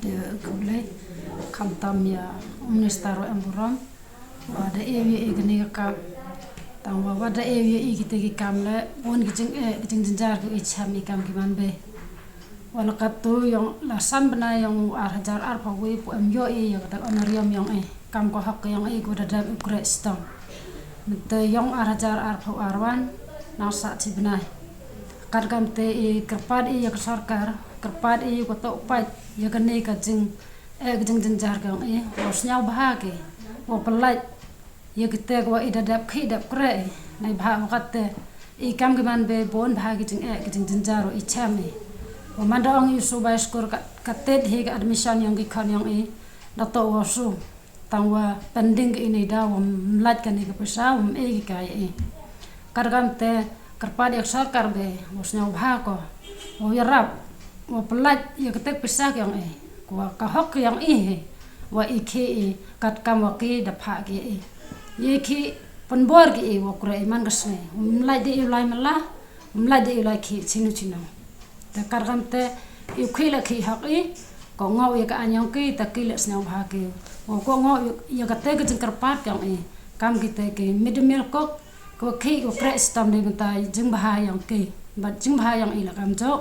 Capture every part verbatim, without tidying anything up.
Ya, khublei, khamtam ya u Minister wa em burom, wa da e ya e kani ka kam. Tang wa, wa da e ya e kite ki kam le, bun ki jing e, ki jing jinjar ki i cham i kam ki man be. Wa la katu yong la san bnai yong u ar hajar arphaw wi pu em yoh i ya kata honorarium yong i. Kam ko hok yong i ko da dep u kre stom. Mynta yong ar hajar arphaw arwan, nang sa chi bnai. Kat kam te i kyrpad i ya ka sorkar, kyrpad i ko to pait ya kani ka jing, eh, ka jing jinjar ka yong i, wa sñiaw bha ki, wa pynlait ya kite ko wa i da dep khi dep kre i, nai bha wa kat te, i kam ki man be bun bha ki jing eh, ki jing jinjar wa i cham i. Wa man da ong i u su bai skur ka, ka tet hi ka admission yong ki khon yong i, da to wa su. Tang wa pending ki i nei da wa mlait kani ka pisa, wa m e ki kai i. Kat kam te, kyrpad ya ka sorkar be, wa sñiaw bha ko, wa yarap, wa pynlait ya kite ka pisa ki yong i. Ko wa ka hok ki yong i hi, wa i khi i, kat kam wa ki da pha ki i. Ye khi pynbor ki i wa kre i man ka sngi. Mlait de i u lai mala, mlait de i u lai khi chinu chinu. Te kat kam te, i u khi la khi hok i, ko ngooh ya ka aiñ yong ki, te ki la sñiaw bha ki. Wa ko ngooh ya kate ka jingkyrpad ki yong i. Kam kite ki mid day meal cook, ko khi ko kre stom de mynta jingbha yong ki. Bad jingbha yong i la kam jooh.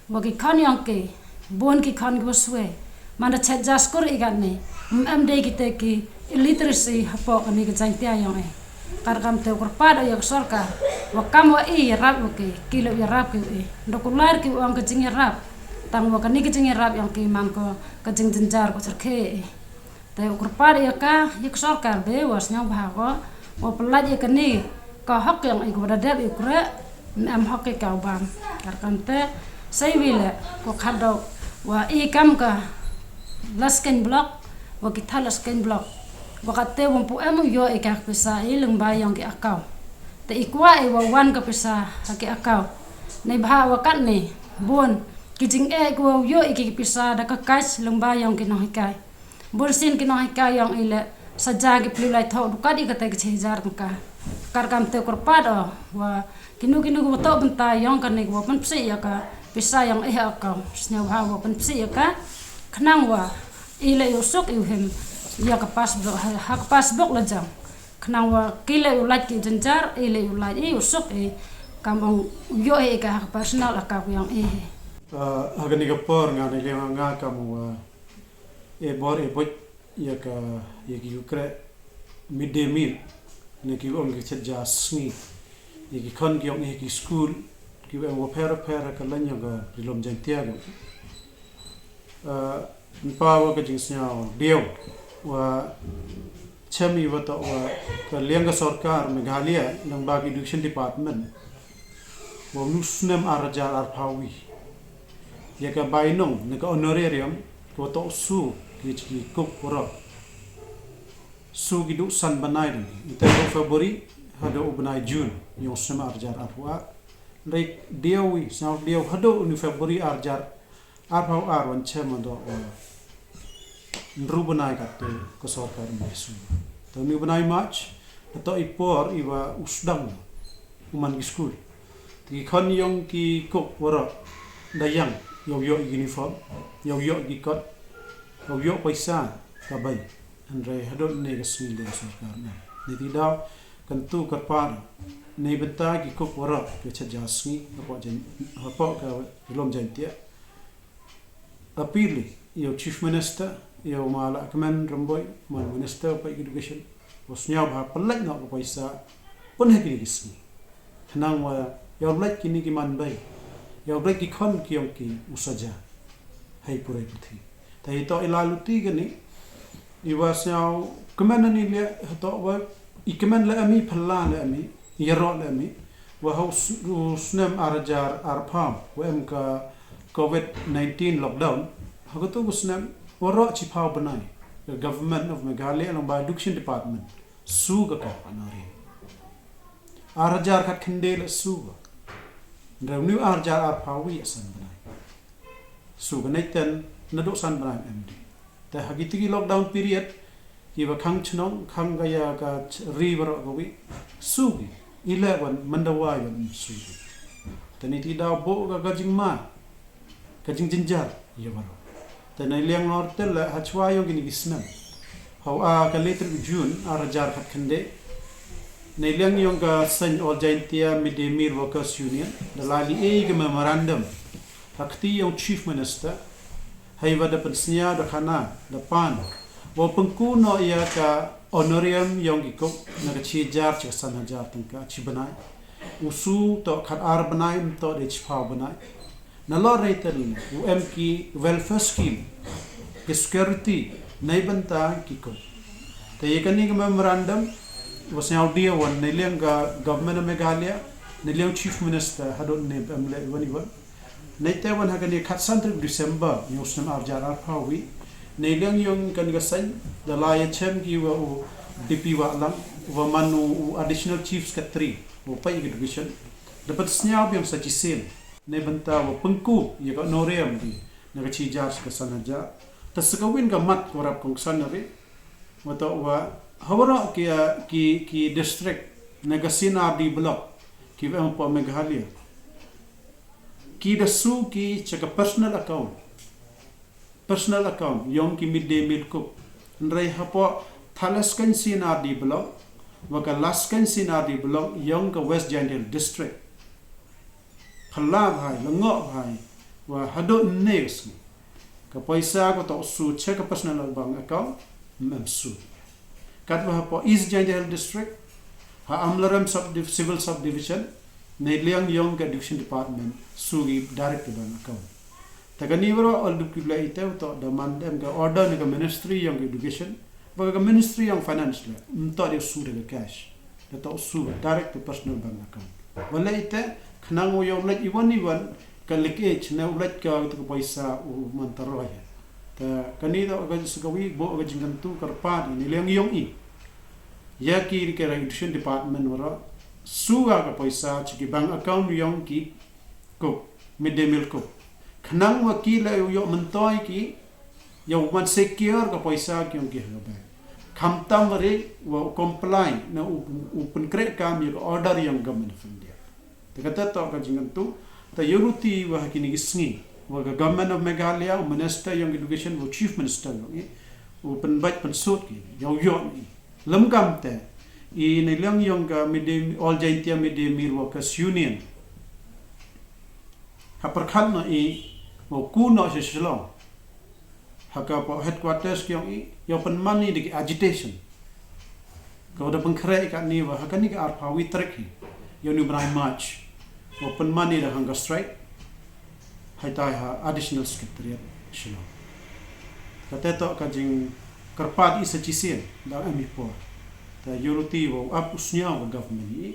Wa ki khon yong ki, bun ki khon ki wa swe. Man da chet ja skur i kat ni, m em de kite ki illiteracy hapoh kani ka Jaiñtia yong i. Kat kam te u kyrpad o ya ka sorkar, wa kam wa i yarap wa ki, ki la yarap ki wa i. Da kular ki wa ong ka jingyarap. Tang wa kani ka jingyarap yong ki man ko ka jingjinjar ko chyrkhe i. Te u kyrpad ya ka, ya ka sorkar be wa sñiaw bha ko, wa pynlait ya kani ka hok yong i ko wa da dep i kre, n em hok i ka u bam. Kat kam te, sei wi le, ko khadooh, wa i kam ka Laskein block, wa ki tha Laskein block. Wa kat te wa pu em u yoh i ka pisa i lyngba yong ki account. Te i kwah i wa wan ka pisa ha ki account. Nei bha wa kat ni, bun, ki jing eh ko wa u yoh i ki pisa da ka cash lyngba yong ki nonghikai. Bun sien ki nonghikai yong i le, sa ja ki pli lai thoh, du kat i kate ki chi hajar tyngka. Kat kam te u kyrpad o, wa kinu kinu ki wa toh bynta yong kani ki wa pynpsi ya ka pisa yong i ha account. Sñiaw bha wa pynpsi ya ka, khnang wa i le u suk i u him ya ka passbook, ha, ha ka passbook la jam. Khnang wa ki le u lait ki jinjar, i le u lait i u suk i, kam ong u yoh i ka ha ka personal account yong i. Ah, ha kani ka por nga ne le nga kam wa e bor e bot ya ka, ya ki u kre mid day meal, ne ki ong ki chet ja sngi. Ya ki khon ki yong i ki school, ki wa em wa pher pher ka lain yong ka Ri-loom Jaiñtia ki. Ah, npa wa ka jingsñiaw diaw, wa chem i wa toh wa ka liang ka sorkar Meghalaya, nang ba ki education department, wa u snem ar hajar arphaw wi. Ya ka bainong, ne ka honorarium, ko toh su ki chi ki cook waroh. Su ki du san bnai dang. Ynte u February, hadooh u bnai June, yong snem ar hajar arphaw ar. Rei diaw wi, sñiaw diaw, hadooh u ni February ar hajar arphaw ar wan chem hadooh, eh, ynru bnai kat te ka sorkar em su. Te u ni bnai March, hadooh i por i wa u sdang u man ki school. Te ki khon yong ki cook waroh da yang, yow yoh uniform, yow yoh ki kot, yow yoh paisa ka bai. Hynrei hadooh ne ka sngi le sorkar ne. Ni ti daw, kan tu kyrpad, ne bynta ki cook waroh, ki chet ja sngi, hapoh Jain-, hapoh ka Ri-loom Jaiñtia. Appeal i, yow Chief Minister, yow ma Lahkmen Rymbui, man Minister of Education, wa sñiaw bha pynlait noh ka paisa, pynheh kini ki sngi. Khnang wa, yow lait kini ki man bai, yow lait ki khon ki yong ki u sa ja, hei pule puthi. Te i toh i la luti kani, i wa sñiaw, kmen ani le, toh wa, i kmen le ami, phylla le ami, yaroh le ami, wa ha u s-, u snem ar hajar arphaw, wa em ka covid nineteen lockdown, ha ka tu u snem, waroh chiphaw bnai, ka Government of Meghalaya, lyngba Education Department, su ka ka panari. Ar hajar khat khynde le su ka. Revenue ar hajar arphaw wi san bnai. Su ka nei ten, nadooh san bnai em di. Te ha ki ti ki lockdown period, ki wa khang chnong, khang ka ya ka ch-, ri waroh ka wi, su ki, i le wan, man da wai wan su ki. Te ni ti daw bo ka ka jingma, ka jingjynjar, ya waroh. Te neiliang nor te le hachwa yong kini ki snem, hawa ka le tarik June ar hajar khatkhynde, neiliang yong ka seiñ All Jaintia Midday Meal Workers Union da lai li e ka memorandum ha kti yong Chief Minister, heiwa da pynsñiaw da khana da pan wow pynku noh ya ka honorarium yong ki cook na ka chi hajar cha ka san hajar tyngka chi bnai. U su toh khat ar bnai, ym toh de chiphaw bnai. Nalor neite le u em ki welfare scheme, ki security neibynta ki cook. Te ya kani ka memorandum wa sñiaw de wan neiliang ka Government of Meghalaya, neiliang Chief Minister hadooh ne em le wan iwan. Neite wan ha kani khatsan tarik December yong u snem ar hajar arphaw wi, neiliang yong kani ka seiñ da lai yachem ki wa u D P Wahlang, wa man u, u Additional Chief Secretary wa peit ya ka Education, da pynsñiaw biang sa chisien neibynta wa pynku ya ka honorarium di na ka chi hajar cha ka san hajar. Te sa kawin ka mat ka warap kongsan nari, wa toh wa hawaroh ki, ah, ki, ki district na ka C and R D block kiwa em hapoh Meghalaya, ki da su ki cha ka personal account, personal account yong ki midday meal cook. Hynrei hapoh Thadlaskein C and R D block wa ka Laskein C and R D block yong ka West Jaintia Hills District, phylla bha i, lyngngoh bha i, wa hadooh ynne ka sngi ka poisa ka toh su cha ka personal bank account ym em su. Katwa hapoh East Jaintia Hills District, ha Amlarem Subdiv-, Civil Subdivision, neiliang yong ka Education Department su ki direct to bank account. Te kani waroh ol dup ki blei ite u toh da man em ka order na ka Ministry yong ka Education wa ka Ministry yong Finance le, ym toh de su da ka cash, da toh su direct to personal bank account. Wa le ite khnang u yow lait iwan iwan ka leakage ne u lait ka, ka poisa u man taroh ya. Te kani toh ka sa kawi bo ka jingkyntu kyrpad i neiliang yong i ya ki, ki Education Department waroh su ya ka poisa cha ki bank account yong ki cook, midday meal cook, khnang wa ki le yow yoh myntoi ki, yow man secure ka poisa ki yong ki ha ka bank. Khamtam wa re wa u comply ne u, u pynkreh kam ya ka order yong Government of India. Te kata toh ka jingkyntu. Te yow luti wa ha kini ki sngi wa ka Government of Meghalaya, u Minister yong Education, u Chief Minister yong i, u pynbait pynsut ki yow yoh i. Lymkam te i neiliang yong ka Midday, All Jaintia Midday Meal Workers Union ha pyrkhat noh i wow ku noh cha Shillong ha ka poh headquarters ki yong i, yow pynman i da ki agitation kawa da pynkhreh i katni wa ha kani ka arphaw wi tarik hi yong uni u bnai March, wow pynman i da hunger strike haitai ha Additional Secretariat Shillong. Kata toh ka jingkyrpad i sa chisien da em i por. Te yow luti wow ap u sñiaw ka government i